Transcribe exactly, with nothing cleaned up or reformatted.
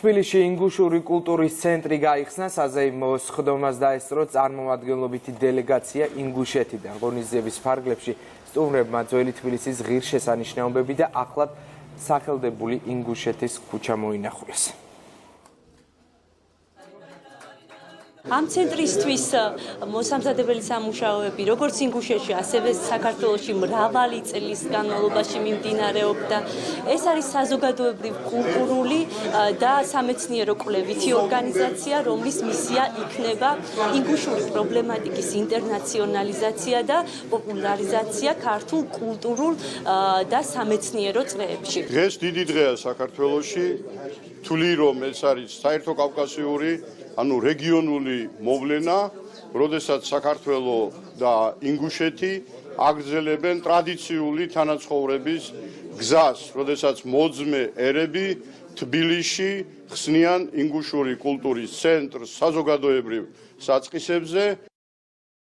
თბილისში ინგუშური კულტურის ცენტრი გაიხსნა. საზეიმო სხდომას დაესწრო წარმომადგენლობითი დელეგაცია ინგუშეთიდან. ღონისძიების ფარგლებში სტუმრებმა ძველი თბილისის ღირსშესანიშნაობები და ახლად სახელდებული ინგუშეთის ქუჩა მოინახულეს. ამ ცენტრისთვის, ა, მოსამზადებელი სამუშაოები, როგორც ინგუშეთში, ასევე საქართველოში მრავალი წლის განმავლობაში მიმდინარეობდა. ეს არის საზოგადოებრივ-კულტურული, ა, და სამეცნიერო კვლევითი ორგანიზაცია, რომლის მისია იქნება ინგუშური პრობლემატიკის ინტერნაციონალიზაცია და პოპულარიზაცია ქართულ კულტურულ, ა, და სამეცნიერო წრეებში. დღეს დიდი დღეა საქართველოში. თვლი, რომ ეს არის საერთო კავკასიური, ანუ რეგიონული მოვლენა, როდესაც საქართველო და ინგუშეთი აგრძელებენ ტრადიციული თანაცხოვრების გზას, როდესაც მოძმე ერები თბილისში ხსნიან ინგუშური კულტურის ცენტრს საზოგადოებრივ საწყისებზე.